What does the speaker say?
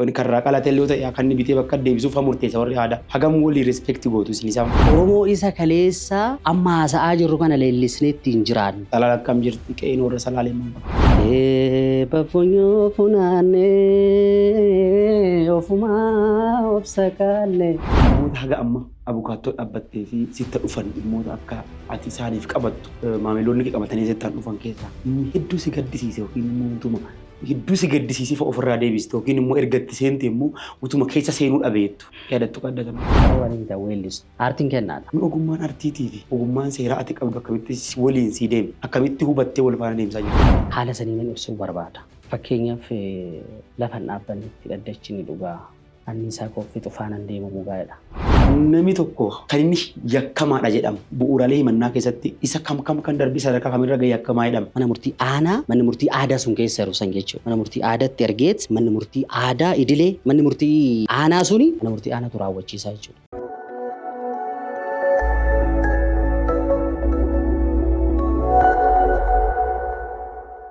Wani karraa qalate illee yoo ta'e akka inni bitee bakka deebisuuf kan murteessa warri aadaa. Hagam walii respect gootu isin isaan. Oromoo isa kaleessaa amma haasa'aa jirru kana leellisnee ittiin jiraannu. Salaal akkam jirti? Qe'een warra Salaalee maal fakkaata? Eebba funyoo funaannee ofumaa of sakaalle. Namoota haga amma abukaattoo dhaabbattee fi sitta dhufan, dhimmoota akka ati isaaniif qabattu maamiloonni kee qabatanii sittaan dhufan keessaa inni hedduu si gaddisiise yookiin immoo utuma hedduu si gaddisiisee fa ofirraa deebiste yookiin immoo erga itti seente immoo utuma keessa seenuu dhabeettu yaadattu qaddatama. Waan hin ta'u weellistu. Aartiin kennaadha. Ogummaan artiitii fi ogummaan seeraa ati qabdu akkamitti waliin sii deeme, akkamitti hubattee wal faana deemsaa jirta? Haala saniin ibsuu barbaada. Fakkeenyaaf, lafa hin dhaabbannetti dhaddachi ni dhugaa. Anniisaa koo fixu faanaan deemu mugaa'edha. Namni tokko kan inni yakkamaadha jedhamu bu'uuraalee himannaa keessatti isa kam kam kan darbii sadarkaa kamirra gahe yakkamaa jedhama? Mana murtii aanaa, manni murtii aadaa sun keessa jiru san jechuudha. Mana murtii aadaatti ergeet, manni murtii aadaa idilee, manni murtii aanaa suni mana murtii aanaatu raawwachiisaa jechuudha.